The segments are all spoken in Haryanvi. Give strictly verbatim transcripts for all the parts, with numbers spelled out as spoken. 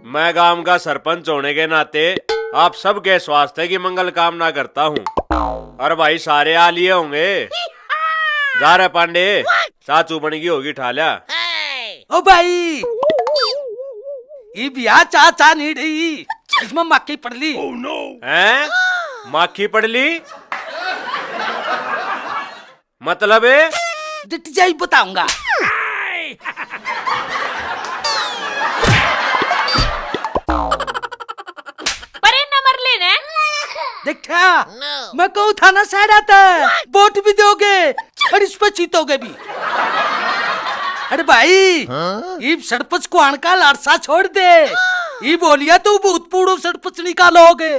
मैं गांव का सरपंच होने के नाते आप सबके स्वास्थ्य की मंगल कामना करता हूँ। और भाई, सारे आ लिए होंगे। जा रे पांडे, चाचू बन गई होगी, ठा लिया। ओ भाई, ये बिया चा चा नहीं रही, इसमें माखी पड़ ली। हैं? माखी पड़ ली? मतलब? डिट जाई बताऊंगा। परे नंबर लेने। देखा, मैं कहूँ था ना, सैड़ा तै वोट भी दोगे और इस पे जीतोगे भी। अरे भाई, ईब सरपंच को आण का लालसा छोड़ दे। ईब बोलिया तू भूत पूड़ो सरपंच निकालोगे।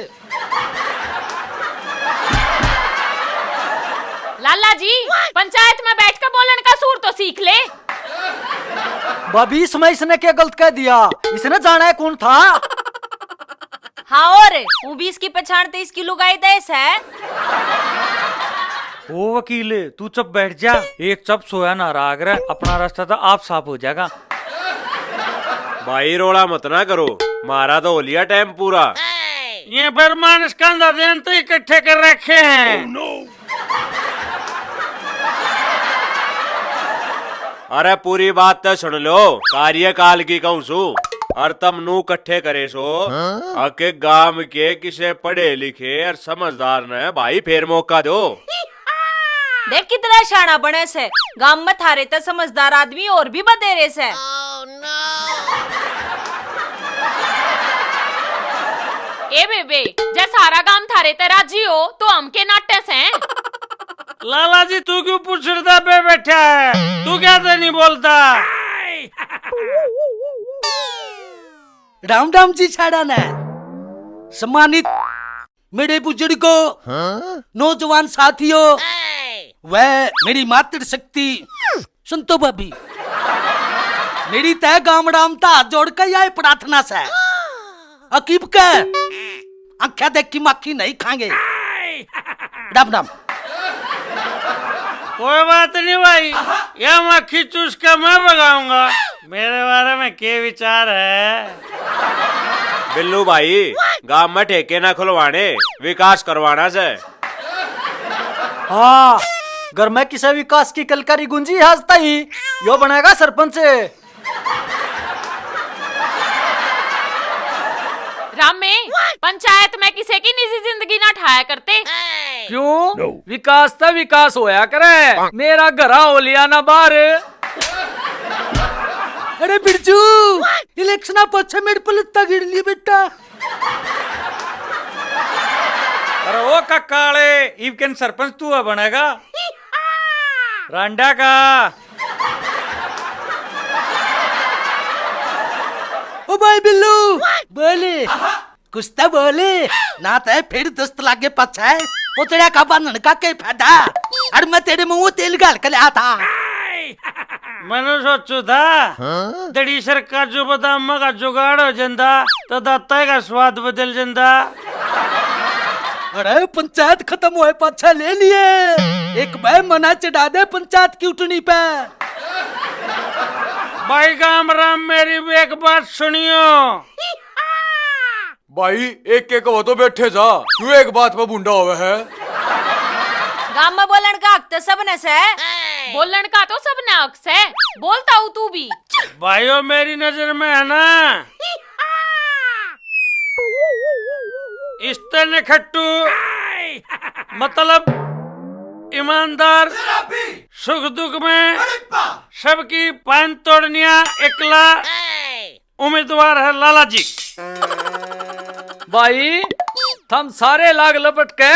लाला जी, पंचायत में बैठ के बोलण का सूर तो सीख ले। भाभी, इसमें इसने क्या गलत कह दिया? इसने जाना है कौन था? हाँ, और वो भी इसकी पहचान तो इसकी लुगाई देश है। ओ वकील, तू चुप बैठ जा। एक चुप सोया ना राग रे, अपना रास्ता तो आप साफ हो जाएगा। भाई, रोला मत ना करो, मारा तो हो लिया टाइम पूरा। ये फिर मानस कांधा देन तो इकट्ठे कर रखे हैं। अरे, पूरी बात तो सुन लो, कार्यकाल की कहूँ सू। और तम नू कट्ठे करे सो, हाँ? आके गांव के किसे पढ़े लिखे और समझदार ने भाई फेर मौका दो। देख कितना शाना बने से, गांव में थारे ते समझदार आदमी और भी बतेरे से। ए बेबे, जै सारा गांव थारे ते राजी हो, तो हम के नाटे से? लाला जी, तू क्यों पुछड़दा पे बैठा है? तू क्या ते नहीं बोलता? राम राम जी छाड़ा ने। सम्मानित मेरे बुजुर्गों, हाँ? नौजवान साथियों, वह मेरी मातृ शक्ति संतो भाभी, मेरी तय गाम राम ता हाथ जोड़ के यह प्रार्थना से, अकीब के आख्या देख की माखी नहीं खाएंगे। राम राम। कोई बात नहीं भाई, यह माखी चूस के मैं भगाऊंगा। मेरे बारे में के विचार है? बिल्लू भाई, गांव में ठेके ना खुलवाने, विकास करवाना से। हाँ, घर में किसे विकास की कलकारी गुंजी है आज ताई, यो बनेगा सरपंच। रामे, पंचायत में किसे की निजी जिंदगी ना ठाया करते। क्यों? विकास तो विकास होया करे, मेरा घरा हो लिया ना बाहर। अरे बिरजू, इलेक्शन पाछे मेरे पे लत्ता गिर लिए बेटा। अरे ओ काकाले, इब किन सरपंच तू है बनेगा? रांडा का। ओ भाई बिल्लू, बोले, कुछ तो बोले, ना तो फिर दोस्त लागे पाछा है, पोतड़ा का बांधन का के फायदा? अरे मैं तेरे मुंह तेल घाल के लिया था। मैंने सोचू था, हाँ? दड़ीसर काजू बादाम का जुगाड़ हो जांदा, तो दाता का स्वाद बदल जांदा। अरे पंचायत खत्म होए पाछा ले लिए, एक बार मना चढ़ा दे पंचायत की उठनी पे। भाई गाम राम, मेरी भी एक बात सुनियो। भाई, एक एक हो तो बैठे जा, क्यों एक बात पे भूंडा होवे है? गाम में बोलण का हक तो सबने से। बोलण का तो सबने हक से, बोलता हूँ तू भी। भाइयों, मेरी नजर में है ना, इस तरह खट्टू, मतलब ईमानदार, सुख दुख में सबकी पान तोड़निया एकला उम्मीदवार है लाला जी। भाई, थम सारे लाग लपट के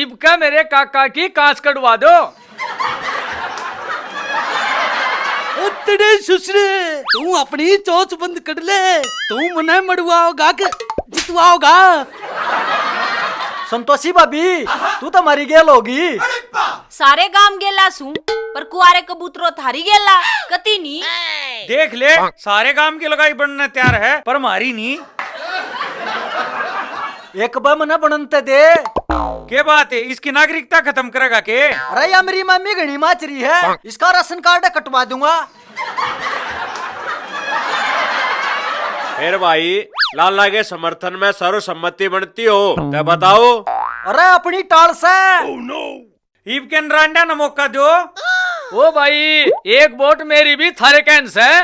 इब के मेरे काका की कांच कढ़वा दो। ओ तेरे ससुरे, तू अपनी चोच बंद कर ले, तू मने मड़वाओगा के जितवाओगा? संतोषी भाभी, तू तो मरी गेल होगी। सारे गाम गेला सूं, पर कुआरे कबूतरो थारी गेला कती नी। देख ले, सारे गाम की लुगाई बनने तैयार है, पर मारी नी। एक बार मना बनन ते दे। के बात है, इसकी नागरिकता खत्म करेगा के? अरे, या मेरी मामी घणी माचरी है, इसका राशन कार्ड कटवा दूंगा। फिर भाई, लाला के समर्थन में सर्वसम्मति बनती हो, तो बताओ। अरे, अपनी टाल से। इब के नरांडा ने मौका दो। ओ भाई, एक वोट मेरी भी थारे कहन से।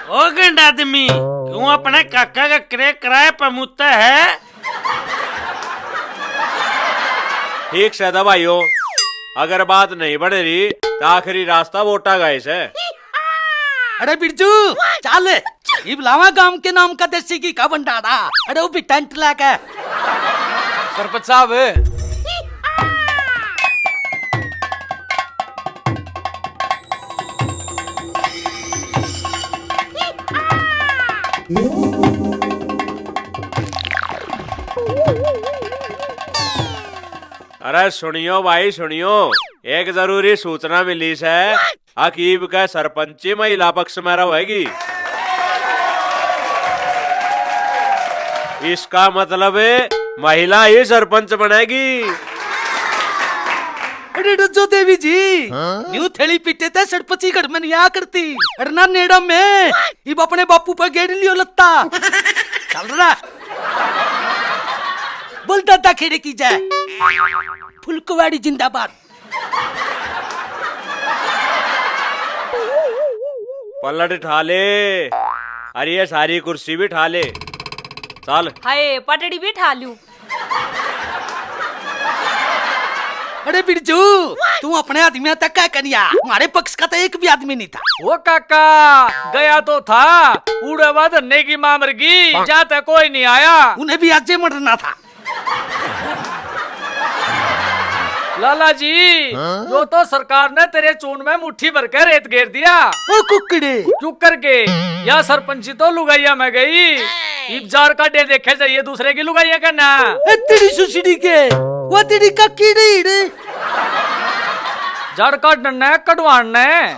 ओ गंड आदमी, क्यों अपने काका के करे किराए पे मुत्ता है? ठीक से दबाइयो, अगर बात नहीं बन रही तो आखिरी रास्ता वोटा का ही से। अरे बिरजू, चल, इब लावा गांव के नाम का देसी घी का भंडारा। अरे वो भी टेंट लेके। सरपंच साहब। अरे सुनियो भाई सुनियो, एक जरूरी सूचना मिली से। अकीब के सरपंची महिला पक्ष में रहेगी। इसका मतलब है महिला ही सरपंच बनेगी। अरे रज्जो देवी जी, न्यू थैली पीटे ते सरपंची घर में नहीं आ करती। अरे ना नेड़ा में, इब अपने बापू पे गेड़ लियो लत्ता। चल रहा। बोल दादा खेड़े की जय। फुलकवाड़ी जिंदाबाद। पलट ठा ले, अरे ये सारी कुर्सी भी ठा ले। चल। हाय, पटड़ी भी ठा लूं। अरे बिरजू, तू अपने आदमियां तक क्या करिया? हमारे पक्ष का तो एक भी आदमी नहीं था। वो काका, गया तो था, उड़े बाद धन्ने की माँ मर गई, जाते कोई नहीं आया। उन्हें भी आजे मरना था। लाला जी, हाँ? यो तो सरकार ने तेरे चून में मुट्ठी भर के रेत घेर दिया। ओ कुकड़े। क्यों करके? या सरपंची तो लुगाइया में गई। इब जार काटे देखे जाइए दूसरे की लुगाइया का ना। ए, तेरी सुसड़ी के, वो तेरी काकी नहीं रे। जड़ काटन ने, कटवान ने।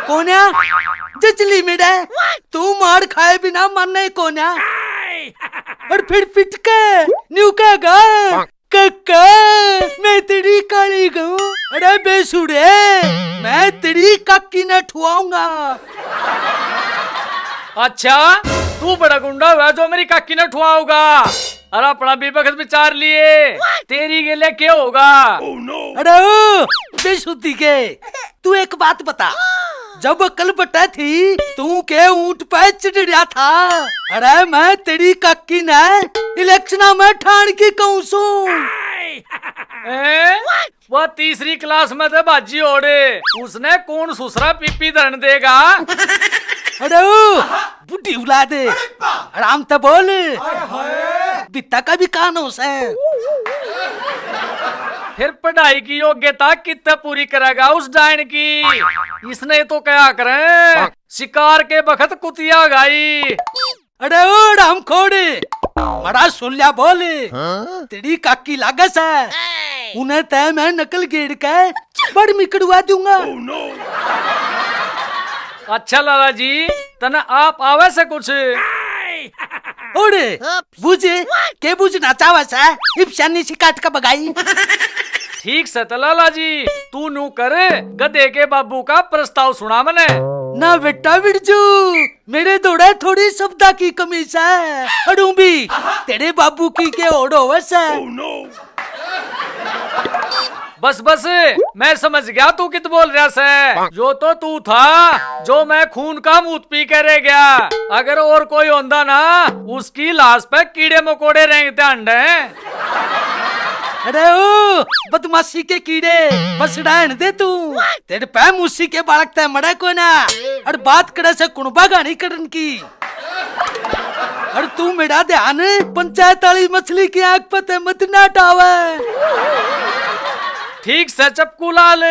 कोन्या, जचली मेरा, तू मार खाए बिना माने कोन्या। और फिर पिट के न्यू कहेगा, "काका, मैं तेरी काली गऊं।" अरे बेसुरे, मैं तेरी काकी ने ठुआऊंगा। अच्छा, तू बड़ा गुंडा हुआ जो मेरी काकी ने ठुआओगा? अरे अपना भी बखत विचार लिए, तेरी गेले के होगा? अरे ओ, बेसुधी के, तू एक बात बता, जब अकल बटा थी, तू के ऊंट पे चढ़ रहा था? अरे मैं तेरी काकी ने इलेक्शना में ठाण की कहूं सू। ए? वो तीसरी क्लास में थे बाजी ओड़े, उसने कौन सुसरा पीपी धरण देगा? अरे ओ, बुढ़ी औलाद, आराम तो बोल। बित्ता का भी कान हो से। फिर पढ़ाई की योग्यता कित्ते पूरी करेगा उस डायन की? इसने तो क्या करें, शिकार के बखत कुतिया गाई। अरे ओ रामखोड़, बड़ा सुन लिया बोल। हाँ? तेरी काकी लागे से, उन्हें तय मैं नकल गेड़ के बड़ मिकड़वा दूंगा। अच्छा लाला जी, तने आप आवे से कुछ? ओड़े, बुझ, के बुझना चाहवे से? इब स्यानी सी काट के बगाई। ठीक से तो लाला जी, तू नू कर, गधे के बाबू का प्रस्ताव सुना मने। ना बेटा बिरजू, मेरे धोड़े थोड़ी शब्दा की कमी से। अड़ू भी, तेरे बाबू की के ओड़ होवे से। बस बस, मैं समझ गया तू कित बोल रहा से। यो तो तू था जो मैं खून का मूत पी के रह गया। अगर और कोई होंदा ना, उसकी लाश पे कीड़े मकोड़े रेंगते अंडे। अरे ओ बदमाशी के कीड़े, बस रहन दे तू। तेरे पे मूसी के बालक तय मरे कोई ना। अरे बात करे से कुणबा गानी करन की। अरे तू मेरा ध्यान पंचायत वाली मछली की आंख पे ते मत ना टावे। ठीक से चपकू लाल,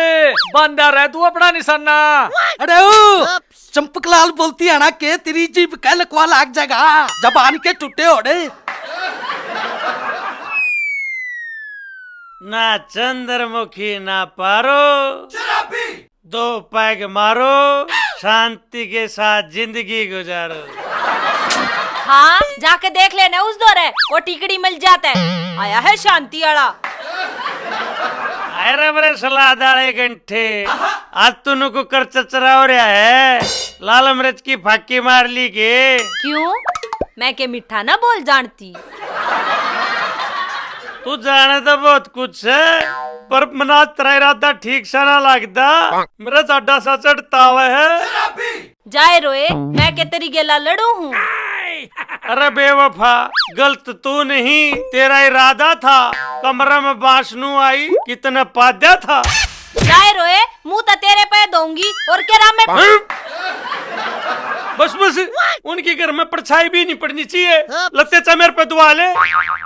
बांधा रह तू अपना निशाना। अरे ओ, चंपक लाल बोलती है ना के तेरी जीभ के लकवा लाग जाएगा, जबान के टूटे होड़े। ना चंद्रमुखी ना पारो, दो पैग मारो, शांति के साथ जिंदगी गुजारो। हाँ, जाके देख लेना उस दौरे, वो टिकड़ी मिल जाता है। आया है शांति आला। अरे मेरे सलाद वाले गंठे, आज तू नुकु कर चचरा हो रहा है। लाल मिर्च की फाकी मार ली के? क्यों, मैं के मीठा ना बोल जानती? तू जाने तो बहुत कुछ है, पर मना तेरा इरादा ठीक सा ना लगता। मेरा जाडा सा चढ़ता हुआ है। जाए रोए, मैं के तेरी गेला लड़ू हूँ? अरे बेवफा, गलत तू नहीं, तेरा इरादा था। कमरे में बांस नू आई, कितने पाद्या था। जाए रोए, मुंह तो तेरे पे दूंगी। और के राम में बस बस, उनकी घर में परछाई भी नहीं पड़नी चाहिए। लत्ते चा मेरे पे दुआ ले।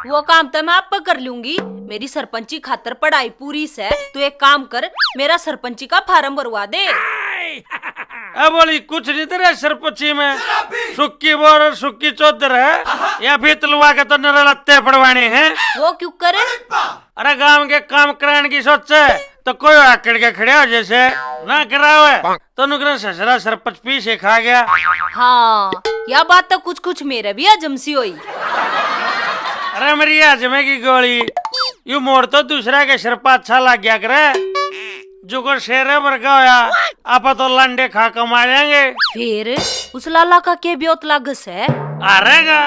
वो काम तो मैं आप पे कर लूंगी। मेरी सरपंची खातर पढ़ाई पूरी से। तू एक काम कर, मेरा सरपंची का फार्म भरवा दे। ए बोली, कुछ नहीं तेरे सरपंची में। सुक्की बोर और सुक्की चौधर है, या फिर तलवा के तो नरे लत्ते पड़वाने हैं। वो क्यों करे? अरे गांव के काम कराने की सोचे तो कोई आकड़ के खड़े हो जैसे ना करावे तो नुकरे ससरा सरपंच पी से खा गया। हाँ, या बात तो कुछ कुछ मेरे भी हजम सी हुई। अरे मेरी हजमे की गोली, यू मोड़ तो दूसरा के सिर पर अच्छा लग गया करे। जो को शेर है वर्गा होया, आप तो लंडे खा कमा लेंगे। फिर उस लाला का के ब्योत लागस है? आ रहेगा।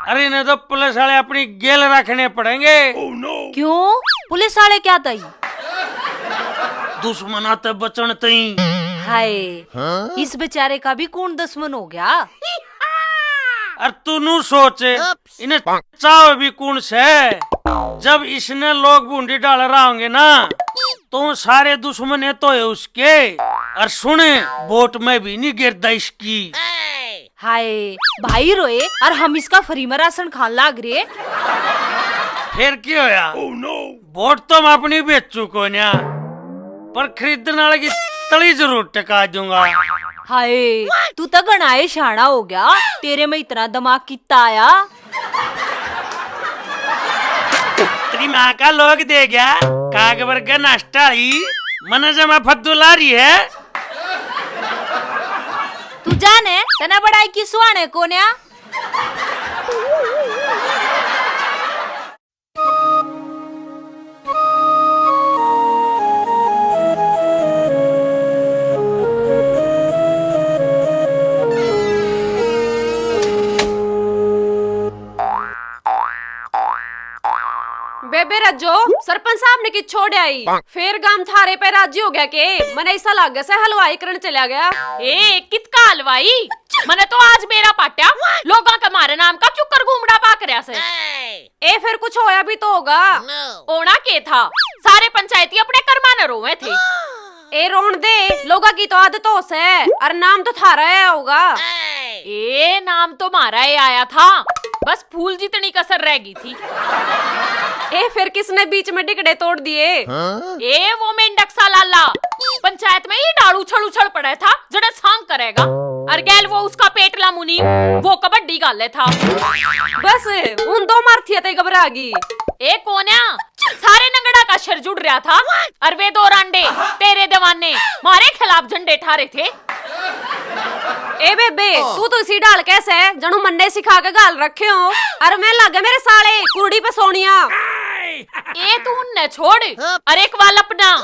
अरे इन्हें तो पुलिस वाले अपनी गेल रखने पड़ेंगे। क्यों? पुलिस वाले क्या तई? दुश्मना ते बचन तई। हाय, इस बेचारे का भी कौन दुश्मन हो गया? अरे तू नू सोच, इन्हें चाव भी कौन से? जब इसने लोग बूंदी डाल रहा होंगे ना, तो सारे दुश्मन है तो है उसके। और सुने, वोट में भी नहीं गिरदा इसकी। हाय, भाई रोए, और हम इसका फ्री में राशन खान लाग रहे। फिर क्या होया? वोट तो मैं अपनी बेचू कोन्या, पर खरीदने वाले की तली जरूर टिका दूंगा। हाय, तू तो घणा ही शाना हो गया, तेरे में इतना दिमाग कितना आया? तेरी माँ का लोग दे गया, काग वर्गा नष्ट आली, मने जमा फद्दू ला रही है। तू जाने, तना बड़ाई की सुहाने कोन्या। बेबे रज्जो, सरपंच साहब ने की छोड़ आई, फिर गाम थारे पे राजी हो गया के? मने ऐसा लागे से हलवाई करण चला गया। ए, कित का हलवाई? मने तो आज बेरा पाट्या, लोगां के मारे नाम का क्यों कर घूमड़ा पाक रहा से? ए, फिर कुछ होया भी तो होगा। होना के था, सारे पंचायती अपने कर्मा न रोवे थे। ए, रोन दे, लोगा की तो आदत हो से, और नाम तो थारा आया होगा। ए, नाम तो मारा ही आया था, बस फूल जितनी कसर रह गई थी। ए, फिर किसने बीच में डिकड़े तोड़ दिए? ए, वो मेंढक सा लाला, पंचायत में ही डाल उछल उछल पड़ा था, जड़े सांग करेगा। और गैल वो उसका पेटला मुनीम, वो कबड्डी गाले था। बस, उन दो मारथिया ते घबरा गई। ए कोन्या, सारे नंगड़ा का सिर जुड़ रहा था, और वे दो रांडे, तेरे दीवाने, मारे खिलाफ झंडे ठारे थे। ए बेबे, तू तो इसी ढाल कैसे है, जणू मन्ने सिखा के घाल रखे हो, और मैं लागे मेरे साले कुर्डी पे सोनिया। ए तू उनने छोड़, और एक वाल अपना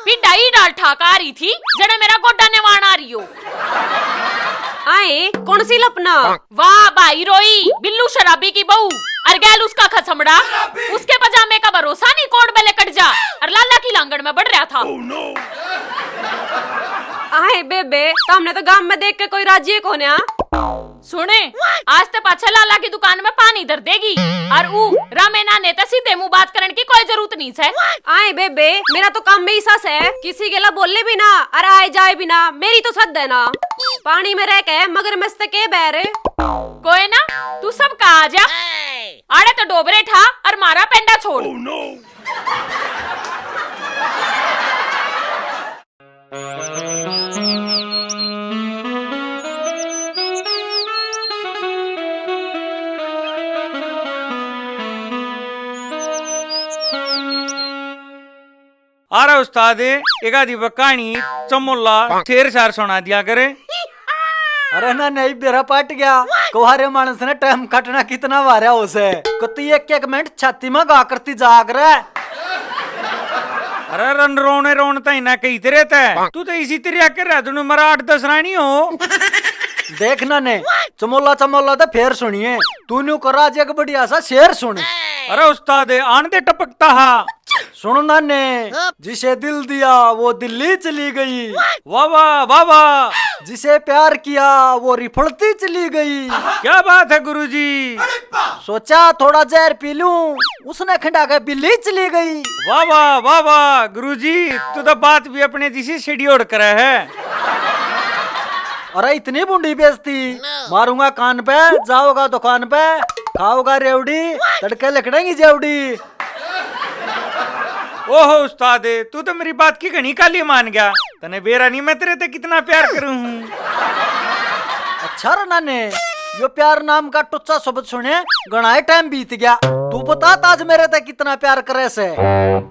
पिंडा ही डाल ठाक आ रही थी, जड़े मेरा गोडा निवाण आ रही हो। आए, कौन सी लपना? वाह भाई रोई, बिल्लू शराबी की बहू, और गैल उसका खसमड़ा, उसके पजामे का भरोसा नहीं, कोड बले कट जा, और लाला की लांगड़ में बढ़ रहा था। आए बेबे, तो हमने तो गांव में देख के कोई राजी है कोन्या। सुने, आज ते पाछे लाला की दुकान में पानी धर देगी। और ऊ रामे नाने ते सीधे मुंह बात करन की कोई जरूरत नहीं से। आए बेबे, मेरा तो काम में ही सस है, किसी गेला बोले भी ना, और आए जाए भी ना, मेरी तो सद है ना। पानी में रह के मगरमच्छ ते के बैर। कोई ना, तू सब का आ जा। आड़े तो डोबरे ठा और मारा पेंडा छोड़। अरे उस्ताद, एक आधी ब कहानी चमोला शेर सार सुना दिया करे। अरे ना, नहीं, बेरा पाट गया। कुहारे माणस ने टाइम काटना कितना भारा हो से। कती एक एक मिनट छाती में घा करती जाग रहा है। अरे रन रोने रोन ताई ना कही तेरे तै। तू तो इसी तेरे आके रह दुनु मरा आठ दस रानी हो। देखना ने, चमोला चमोला तो फेर सुनिए। तू न्यू कर, आज एक बढ़िया सा शेर सुन। अरे उस्ताद, आन दे टपकता हा। सुन नाने, जिसे दिल दिया वो दिल्ली चली गई। वाह वाह, वाह वाह। जिसे प्यार किया वो रिफड़ती चली गई। क्या बात है गुरुजी। सोचा थोड़ा जहर पी लूं, उसने खंडा के बिल्ली चली गई। वाह वाह, वाह वाह, गुरुजी, तू तो बात भी अपने जिसी सीढ़ी ओढ़ करे है। अरे इतनी बूंदी बेइज्जती, मारूंगा कान पे, जाओगा दुकान पे, खाओगा रेवड़ी, तड़के लकड़ेंगी जेवड़ी। ओहो उस्ताद, तू तो मेरी बात की घणी काली मान गया। तने बेरा नहीं मैं तेरे ते कितना प्यार करूं हूँ। अच्छा रे नाने, यो प्यार नाम का टुच्चा शब्द सुने घणा ही टाइम बीत गया। तू बता, आज मेरे ते कितना प्यार करे से?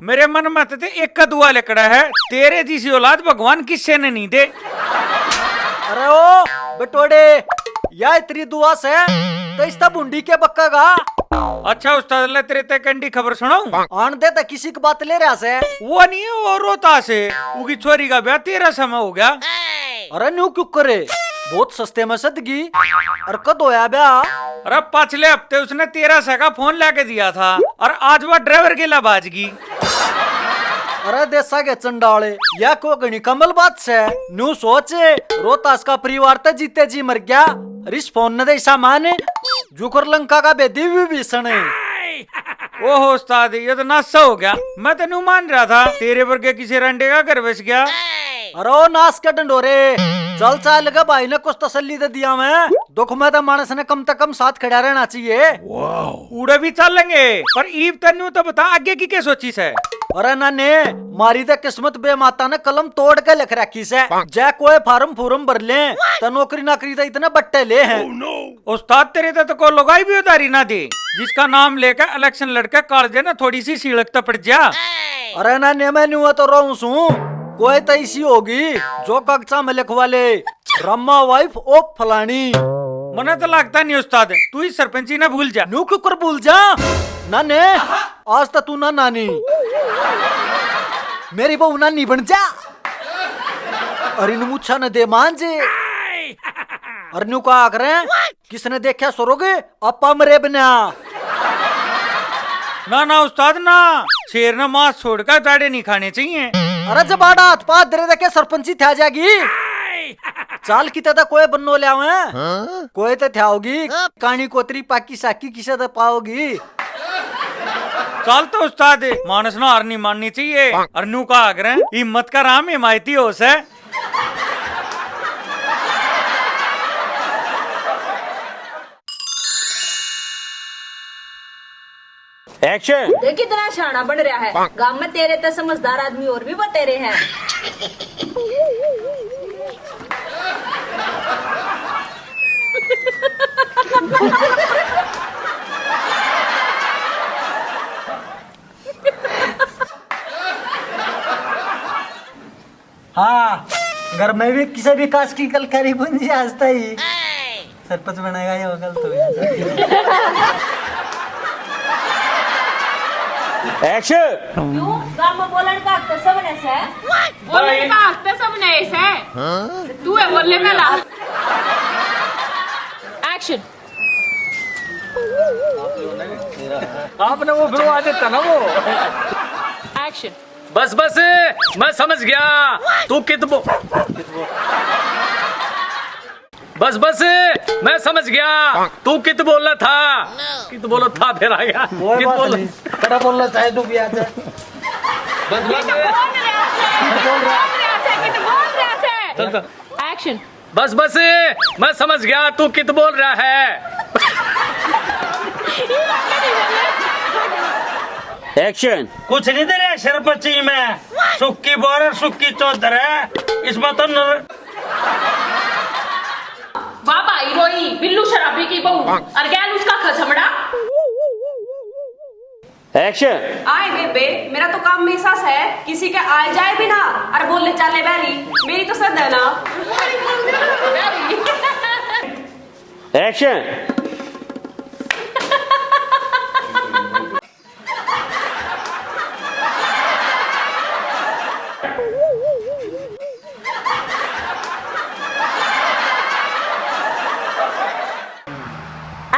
मेरे मन में ते एक का दुआ लिकड़ा है, तेरे जिसी औलाद भगवान किसे ने नहीं दे। अरे ओ बटोड़े, या इतनी दुआ से तो इस तब भुंडी के बक्का गा। अच्छा उस्ताद, ले तेरे ते कंडी खबर सुनाऊं? आन दे, ते किसी की बात ले रहा से? वो नहीं है, वो रोता से। उगी छोरी का ब्याह तेरह सौ में हो गया। अरे न्यू क्यों करे, बहुत सस्ते में सदगी। और कद होया ब्याह? अरे पाछले हफ्ते उसने तेरह सौ का फोन लेके दिया था और आज वह ड्राइवर गेला बाज गई। अरे देसा के चंडाले, या को घणी कमल बात से। न्यू सोच, रोहतास का परिवार ते जीते जी मर गया। और इस फोन ने दे सामान, जुकर लंका का भेदी विभीषण। ओहो उस्ताद, ये तो नासा हो गया। मैं तो न्यू मान रहा था तेरे वर्गे किसी रंडे का घर बस गया। अरे ओ नास के डंडोरे, चल चाल के भाई ने कुछ तसल्ली दे दिया मैं। दुख में तो मानस ने कम से कम साथ खड़ा रहना चाहिए। उड़े भी चलेंगे, पर ईब तन्नू तो बता आगे की क्या सोची से? अरे नाने, मारी तो किस्मत बेमाता ने कलम तोड़ के लिख रखी से। जै कोई फार्म फूर्म भर ले, तो नौकरी नाकरी तो इतने बट्टे ले हैं। उस्ताद तेरे ते तो को लुगाई भी उधारी ना दे, जिसका नाम लेके इलेक्शन लड़के कालजे ने थोड़ी सी सीलक तो पड़ जा। अरे ना ने मैं न्यू तो रहूं सूं, कोई तो इसी होगी जो कागजा में लिखवा ले, रमा वाइफ ऑफ फलानी। मने तो लगता नहीं उस्ताद, तू ही सरपंची ना भूल जा। न्यू क्यों कर भूल जा? ना ने, आज तो तू ना नानी, मेरी बहू नानी बन जा। अरे इन मुच्छा ने दे मांझ। अरे न्यू कहा करें, किसने देखा सरोगे? आपा मरे बिना। ना ना उस्ताद ना, शेर ने मांस छोड़कर दाड़े नहीं खाने चाहिए। अरे जब आड़ा हाथ पाथ धरे देखे सरपंची था जागी। चाल किते तो कोई बन्नो ल्यावे, कोई तो था होगी। कानी कोतरी पाकी साकी किसे तो पाओगी। चल तो उस्ताद, मानस ना हार नहीं माननी चाहिए। और न्यू कहा करें, हिम्मत का राम हिमायती हो से। एक्शन। देख कितना शाना बन रहा है। गांव में तेरे ते समझदार आदमी और भी बतेरे हैं। हाँ, घर में भी किसी विकास की कलकारी पूंजी आज तई। सरपंच बनेगा ये गलत हो गया। एक्शन। क्यों? गांव में बोलन का हक तो सबने से। बोलन का हक तो सबने से। तू है बोलने वाला। एक्शन। आपने वो फिर आ जाता ना वो। एक्शन। बस बस, मैं समझ गया तू कित बो-, बस बस, मैं समझ गया तू कित बोला था। कित बोला था, फिर आ गया। कोई कित बात बोला? नहीं। खड़ा बोलना चाहे तू भी आ जा। बस बस। बोल रहा है, बोल रहा है, बोल रहा है। चल, चल। एक्शन। बस बस, मैं समझ गया तू कित बोल रहा है। एक्शन। कुछ नहीं दे रहा सरपंची में, सुक्की बोर और सुक्की चौधर है इसमें तो नर- वाह भाई रोई, बिल्लू शराबी की बहू और गैल उसका खसमड़ा। एक्शन। आए बेबे, मेरा तो काम में सास है, किसी के आए जाए भी ना, अरे बोले चाले बहरी, मेरी तो सद है ना। एक्शन।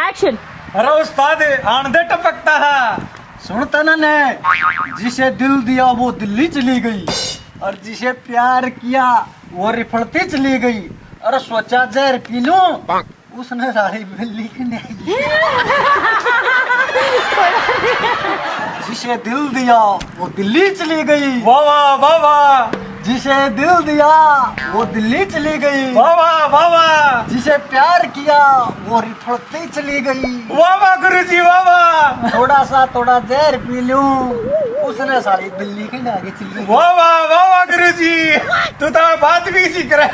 एक्शन। अरे उस्ताद, आन दे टपकता है। सुनता ना ने, जिसे दिल दिया वो दिल्ली चली गई, और जिसे प्यार किया वो रिफलती चली गई। अरे सोचा जहर पी लूं, उसने साली बिल्ली की नहीं। जिसे दिल दिया वो दिल्ली चली गई। वाह वाह, वाह वाह। जिसे दिल दिया वो दिल्ली चली गई। वाह वाह, वाह वाह। जिसे प्यार किया वो रिफलती चली गई। वाह वाह गुरुजी, वाह वाह। थोड़ा सा थोड़ा जहर पी लूं, उसने साली बिल्ली के आगे चली गई। वाह वाह, वाह वाह गुरुजी, तू तो बात भी इसी करे।